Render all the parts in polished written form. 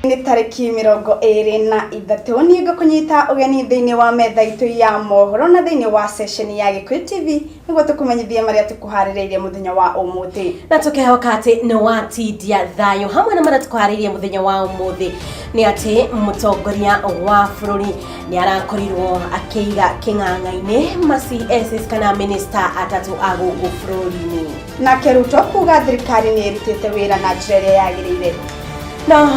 Nĩ tarĩki 23 niĩ ngũkũnyita ũgeni thĩinĩ wa metha itũ ya mohoro na thĩinĩ wa session ya Gĩkũyũ TV nĩguo tũkũmenyithie marĩa tũkũharĩrĩirie mũthenya wa ũmũthĩ. Na tũkehoka atĩ nĩ watindia thayũ hamwe na marĩa tũkũharĩirie mũthenya wa ũmũthĩ nĩ atĩ mũtongoria wa bũrũri nĩ arakorirwo akĩiga kĩng'ang'a-inĩ ma CSs kana minista atatũ a gũkũ bũrũri-inĩ. Nake Ruto kuga thirikari nĩ ĩrutĩte wĩra na njĩra ĩrĩa yagĩrĩire. Na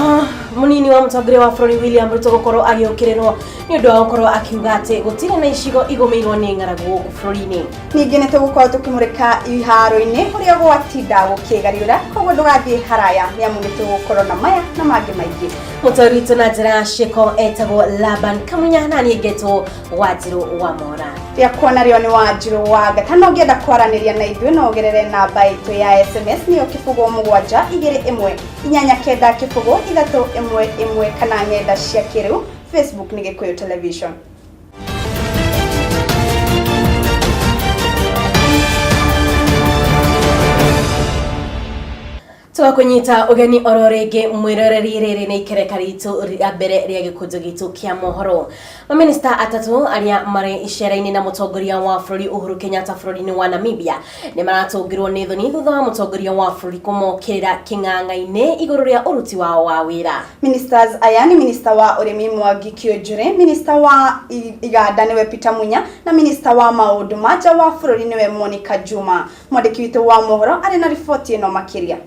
munini wa mũtongoria wa bũrũri William Ruto gũkorwo agĩũkĩrĩrwo nĩ ũndũ wa gũkorwo akiuga atĩ gũtirĩ na icigo igũmĩirwo nĩ ng'aragu gũkũ bũrũri-inĩ. Ningĩ nĩ tũgũkorwo tũkĩmũrĩka iharo-inĩ ũrĩa gwatinda gũkĩgariũra, koguo ndũgathiĩ haraya nĩ amu nĩ tũgũkorwo na maya na mangĩ maingĩ. Mũtwari witũ na njĩra ya ciĩko etagwo Laban Kamunya na niĩ ngetwo Wanjirũ wa Mora. Rĩakwa narĩo nĩ Wanjirũ wa Ngata, na ũngĩenda kwaranĩria na ithuĩ no ũgerere namba itũ ya SMS nĩyo 0 7 2 1 8 9 0 3 1 1 kana ng'enda cia kĩrĩu Facebook nĩ Gĩkũyũ Television. Twakunyita ũgeni oro rĩngĩ mwĩroreri, rĩrĩ nĩ ikereka ritũ rĩa mbere rĩa gĩkũnjo gitũ kĩa mohoro. Maminista atatũ arĩa marĩ icera-inĩ na mũtongoria wa bũrũri Uhuru Kenyatta bũrũri-inĩ wa Namibia nĩ maratũngirwo nĩ thoni thutha wa mũtongoria wa bũrũri kũmokĩrĩra kĩng'ang'a-inĩ igũrũ rĩa ũruti wao wa wĩra. Ministers aya nĩ minista wa ũrĩmi Mwangi Kiunjuri, minista wa iganda nĩwe Peter Munya na minista wa maũndũ ma nja wa bũrũri nĩwe Monica Juma. Mwandĩki witũ wa mohoro arĩ na riboti ĩno makĩria.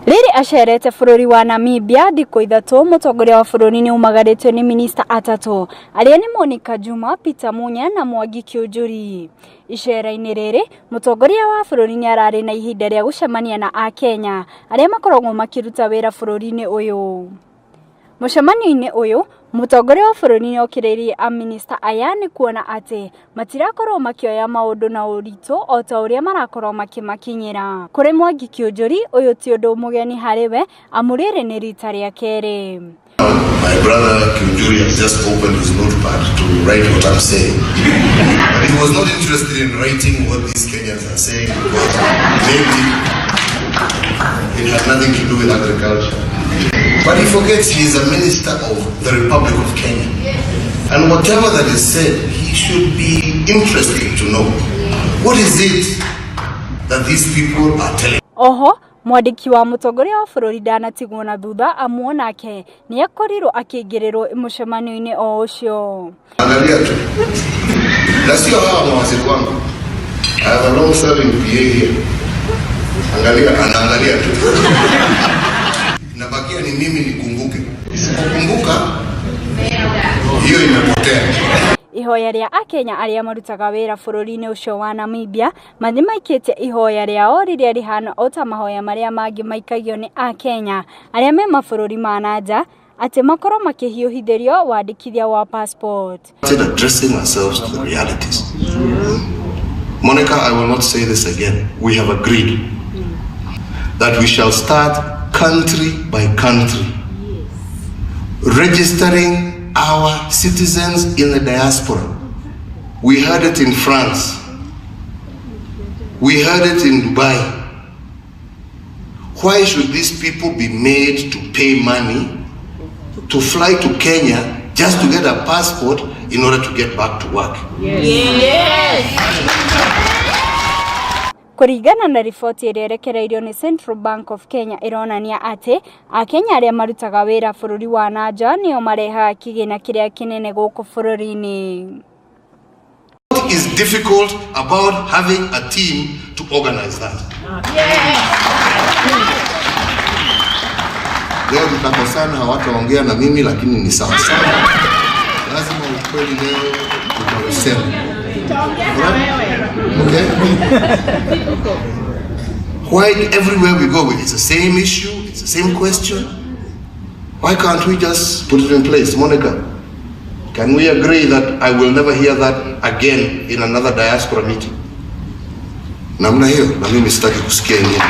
Rĩrĩ acerete bũrũri wa Namibia thikũ ithatũ, mũtongoria wa bũrũri nĩ umagarĩtio nĩ minista atatũ arĩa nĩ Monica Juma, Peter Munya na Mwangi Kiunjuri. Icera-inĩ rĩrĩ, mũtongoria wa bũrũri nĩ ararĩ na ihinda rĩa gũcemania na Akenya arĩa makoragwo makĩruta wĩra bũrũri-inĩ ũyũ. Mũcemanio-inĩ ũyũ, mũtongoria wa bũrũri nĩ okĩrĩirie aminista aya nĩ kuona atĩ matirakorwo makĩoya maũndũ na ũritũ o ta ũrĩa marakorwo makĩmakinyĩra. Kũrĩ Mwangi Kiunjuri, ũyũ ti ũndũ mũgeni harĩ we, amu rĩrĩ nĩ rita rĩa kerĩ. My brother Kiunjuri has just opened his notepad to write what I'm saying. But he was not interested in writing what these Kenyans are saying because maybe it had nothing to do with agriculture. But he forgets he is a minister of the Republic of Kenya. And whatever that is said, he should be interested to know. What is it that these people are telling? Oho, mwandĩki wa mũtongoria wa bũrũri ndanatigwo na thutha amu onake nĩ akorirwo akĩingĩrĩrwo mũcemanio-inĩ o ũcio. Angalia tu. Na sio hawa mawaziri wangu. I have a long serving PA here. Angalia, anaangalia tu. Inabakia ni mimi nikumbuke. Nisipokumbuka hiyo imepotea. Ihoya rĩa Akenya arĩa marutaga wĩra bũrũri-inĩ ũcio wa Namibia mathiĩ maikĩtie ihoya rĩao rĩrĩa rĩhana o ta mahoya marĩa mangĩ maikagio nĩ Akenya arĩa me mabũrũri ma na nja atĩ makorwo makĩhiũhithĩrio wandĩkithia wa passport. Addressing ourselves to the realities. Monica, I will not say this again. We have agreed that we shall start country by country, registering our citizens in the diaspora. We heard it in France. We heard it in Dubai. Why should these people be made to pay money to fly to Kenya just to get a passport in order to get back to work? Yes. Kũringana na riboti ĩrĩa ĩrekereirio nĩ Central Bank of Kenya ĩronania atĩ Akenya arĩa marutaga wĩra bũrũri wa na nja nĩo marehaga kĩgĩna kĩrĩa kĩnene gũkũ bũrũri-inĩ. What is difficult about having a team to organize that? Leo mtakosana, hawataongea na mimi lakini ni sawa sawa. Lazima ukweli leo utausema. Okay? Why everywhere we go, it's the same issue, it's the same question. Why can't we just put it in place? Monica, can we agree that I will never hear that again in another diaspora meeting? Namna hiyo, na mimi sitaki kusikia ingine.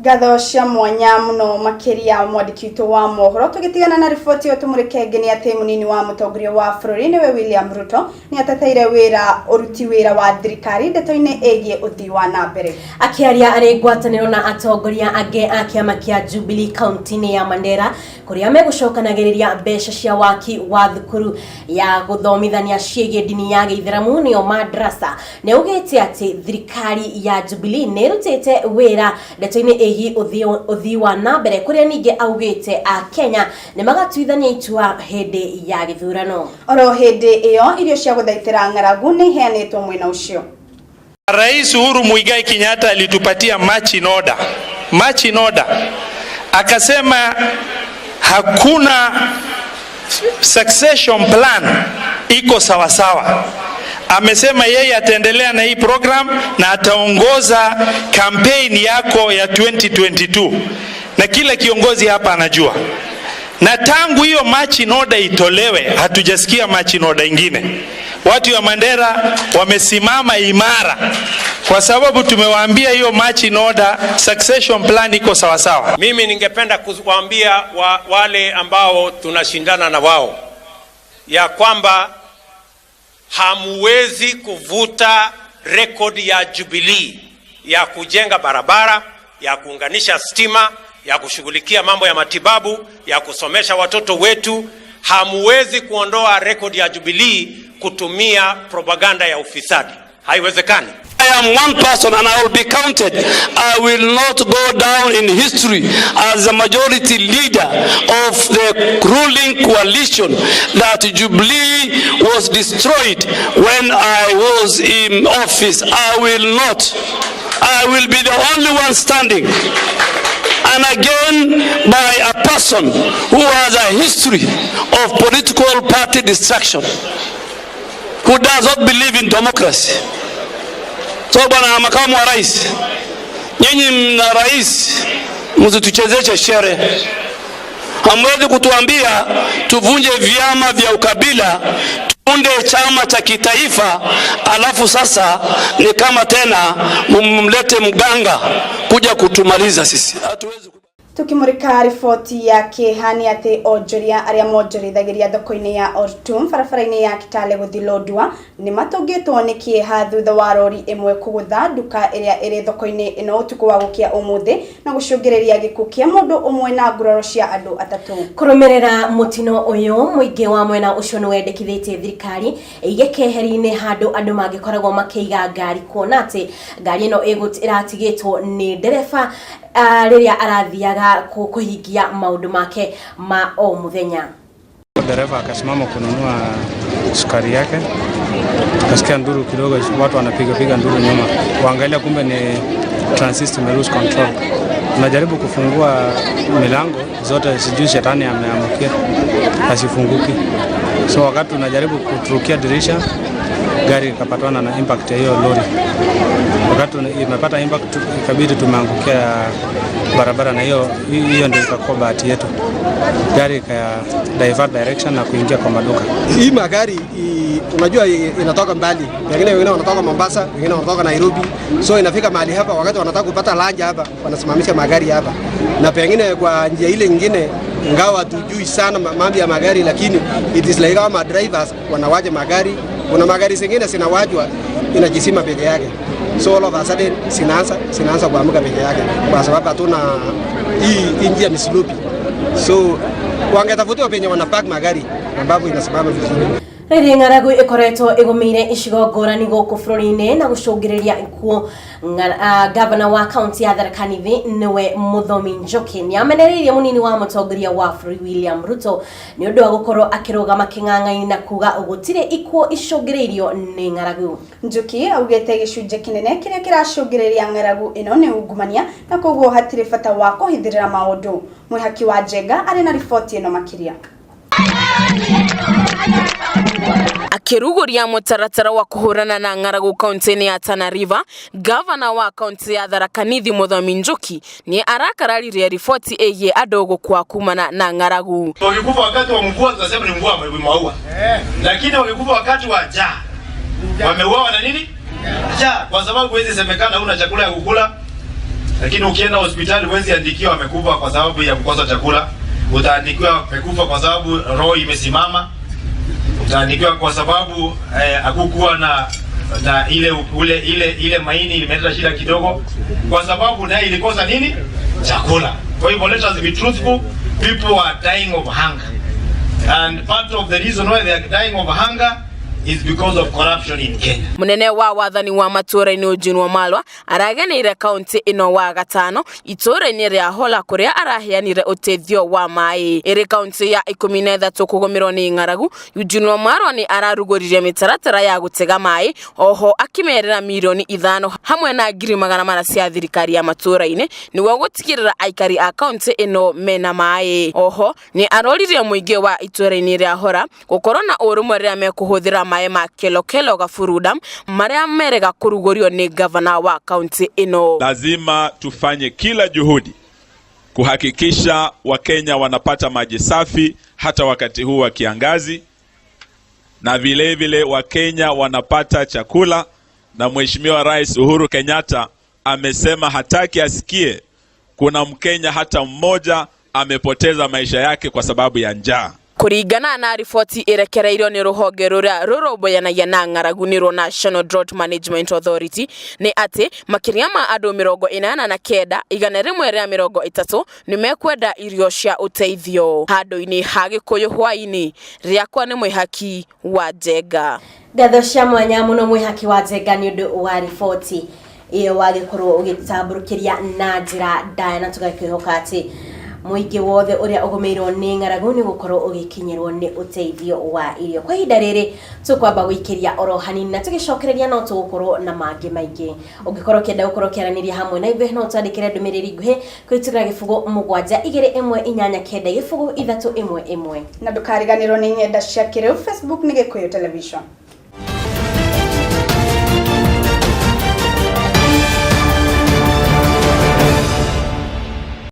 Ngatho cia mwanya muno makiria mwandiki witũ wa mohoro. Tugitigana na riboti ĩyo tumurike ngeni atĩ munini wa mũtongoria wa bũrũri nĩwe William Ruto nĩ ateteire wĩra ũruti wĩra wa thirikari ndeto-inĩ ĩgiĩ ũthii wa na mbere. Akĩaria arĩ ngwatanĩro na atongoria angĩ a kĩama kĩa Jubilee kaunti-inĩ ya Mandera kũrĩa megũcokanagĩrĩria mbeca cia waki wa thukuru ya gũthomithania ciĩgiĩ ndini ya gĩithĩramu nĩyo madrasa, nĩ augĩte atĩ thirikari ya Jubilee nĩ ĩrutĩte wĩra ndeto-inĩ ĩgiĩ ũthii wa na mbere kũrĩa ningĩ augĩte a Kenya nĩ magatuithania itua hĩndĩ ya gĩthurano. Oro hĩndĩ ĩyo irio cia gũthaitĩra ng'aragu nĩ iheanĩtwo mwena ũcio. Rais Uhuru Muigai Kenyatta alitupatia marching order. Marching order. Akasema hakuna succession plan iko sawasawa. Amesema yeye ataendelea na hii program na ataongoza campaign yako ya 2022. Na kila kiongozi hapa anajua. Na tangu hiyo marching order itolewe, hatujasikia marching order ingine. Watu wa Mandera wamesimama imara kwa sababu tumewaambia hiyo marching order succession plan iko sawasawa. Mimi ningependa kuwaambia wale ambao tunashindana na wao ya kwamba hamuwezi kuvuta rekodi ya Jubilee ya kujenga barabara, ya kuunganisha stima, ya kushughulikia mambo ya matibabu, ya kusomesha watoto wetu. Hamuwezi kuondoa rekodi ya Jubilee kutumia propaganda ya ufisadi. Haiwezekani. I am one person and I will be counted. I will not go down in history as the majority leader of the ruling coalition that Jubilee was destroyed when I was in office. I will not. I will be the only one standing. And again, by a person who has a history of political party destruction, who does not believe in democracy. So bwana makamu wa rais, nyinyi mna rais, msituchezeshe shere. Hamwezi kutuambia tuvunje vyama vya ukabila, tuunde chama cha kitaifa, alafu sasa ni kama tena mumlete mganga kuja kutumaliza sisi. Hatuwezi. Tukimurika riboti ya kĩeha nĩ atĩ onjoria arĩa monjorithagiria thoko-inĩ ya Ortum barabara-inĩ ya Kitale gũthiĩ Lodwar nĩ matũngĩtwo nĩ kĩeha thutha wa rori ĩmwe kũgũtha nduka ĩrĩa ĩrĩ thoko-inĩ ĩno ũtukũ wa gũkĩa ũmũthĩ na gũcũngĩrĩria gĩkuũ kĩa mũndũ ũmwe na nguraro cia andũ atatũ. Kũrũmĩrĩra mũtino ũyũ mũingĩ wa mwena ũcio nĩ wendekithĩtie thirikari ĩige keheri-inĩ handũ andũ mangĩkoragwo makĩiga ngari kuona atĩ ngari ĩno ĩratigĩtwo nĩ ndereba rĩrĩa arathiaga kũhingia maũndũ make ma o mũthenya. Dereva akasimama kununua sukari yake, tukasikia nduru kidogo, watu wanapiga piga nduru nyuma, waangalia kumbe ni transit ime lose control. Tunajaribu kufungua milango zote, sijui shetani ameamkia, asifunguki. So wakati tunajaribu kuturukia dirisha, gari ikapatana na impact ya hiyo lori. Wakati imepata impact, ikabidi tumeangukia barabara, na hiyo ndio ikakuwa bahati yetu. Gari ika divert direction na kuingia kwa maduka. Hii magari unajua inatoka mbali. Wengine wanatoka Mombasa, wengine wanatoka Nairobi. So inafika mahali hapa wakati wanataka kupata lunch hapa, wanasimamisha magari hapa. Na pengine kwa njia ile nyingine, ingawa hatujui sana mambo ya magari, lakini it is like our drivers wanawaja magari. Kuna magari zingine zinawajwa inajisima peke yake. So all of a sudden sinaanza kuamka peke yake kwa sababu hatuna hii njia ni sloppy. So wangetafutiwa penye wanapark magari ambapo inasimama vizuri. Rĩrĩ ng'aragu ĩkoretwo ĩgũmĩire icigo ngũrani gũkũ bũrũri-inĩ na gũcũngĩrĩria ikuũ. Gavana wa kaunti ya Tharaka Nithi nĩwe Mũthomi Njoki nĩamenereirie mũnini wa mũtongoria wa bũrũri William Ruto nĩ ũndũ wa gũkorwo akĩrũgama kĩng'ang'a-inĩ na kuga gũtirĩ ikuũ icũngĩrĩirio nĩ ng'aragu. Njoki augĩte gĩcunjĩ kĩnene kĩrĩa kĩracũngĩrĩria ng'aragu ĩno nĩ ungumania na koguo hatirĩ bata wa kũhithĩrĩra maũndũ. Mwĩhaki wa Njenga arĩ na riboti ĩno makĩria. Akiruguria mutaratara wa kuhurana na ng'aragu kaunti-inĩ ya Tana River, gavana wa kaunti ya Tharaka Nithi Mũthomi Njoki ni arakararirie riboti ĩgiĩ andũ gũkua kumana na ng'aragu. Wakikufa wakati wa mvua tunasema ni mvua imewaua, lakini wakikufa wakati wa njaa wameuawa na nini? Njaa. Kwa sababu huwezi semekana huna chakula ya kukula, Lakini ukienda hospitali huwezi andikiwa amekufa kwa sababu ya kukosa chakula, utaandikiwa amekufa kwa sababu roho imesimama, utaandikiwa kwa sababu hakukuwa na ile ule ile ile maini imeleta shida kidogo, kwa sababu naye ilikosa nini? Chakula. Kwa hivyo let us be truthful, people are dying of hunger, and part of the reason why they are dying of hunger is because of corruption in Kenya. Munene wa wathani wa matũra-inĩ Eugene Wamalwa arageneire kaunti ĩno wa gatano itũra-inĩ rĩa Hola kũrĩa araheanire ũteithio wa maĩ. Ĩrĩ kaunti ya 13 kũgũmĩrwo nĩ ng'aragu, Eugene Wamalwa nĩ ararugũririe mĩtaratara ya gũtega maĩ, oho akĩmerera 5,400,000 hamwe na 400,000 cia thirikari ya matũra-inĩ nĩguo gũtigĩrĩra aikari a kaunti ĩno mena maĩ. Oho nĩ aroririe mũingĩ wa itũra-inĩ rĩa Hora gũkorwo na ũrũmwe rĩrĩa mekũhũthĩra maĩ ma Kelokelo Gaburu Dam marĩa merega kũrugũrio nĩ gavana wa kaunti ĩno. Lazima tufanye kila juhudi kuhakikisha Wakenya wanapata maji safi hata wakati huu wa kiangazi, na vile vile Wakenya wanapata chakula, na Mheshimiwa Rais Uhuru Kenyatta amesema hataki asikie kuna Mkenya hata mmoja amepoteza maisha yake kwa sababu ya njaa. Kũringana na riboti ĩrekereirio nĩ rũhonge rũrĩa rũrũmbũyanagia na ng'aragu nĩruo National Drought Management Authority, nĩ atĩ makĩria ma andũ 89,130 nĩ mekwenda irio cia ũteithio. Handũ-inĩ ha Gĩkũyũ hwaĩ-inĩ rĩakwa nĩ Mwĩhaki wa Njenga. Ngatho cia mwanya mũno Mwĩhaki wa Njenga nĩ ũndũ wa riboti ĩyo wagĩkorwo ũgĩtambũrũkĩria na njĩra ndaya, na tũgakĩhoka atĩ mũingĩ wothe ũrĩa ũgũmĩirwo nĩ ng'aragu nĩ gũkorwo ũgĩkinyĩrwo nĩ ũteithio wa irio. Kwa ihinda rĩrĩ tũkwamba gũikĩria oro hanini, na tũgĩcokereria no tũgũkorwo na mangĩ maingĩ. Ũngĩkorwo ũkĩenda gũkorwo ũkĩaranĩria hamwe na ithuĩ, no twandĩkĩre ndũmĩrĩri nguhĩ kũhĩtũkĩra 0721890 311. Na ndũkariganĩrwo nĩ ng'enda cia kĩrĩu, Facebook nĩ Gĩkũyũ Television.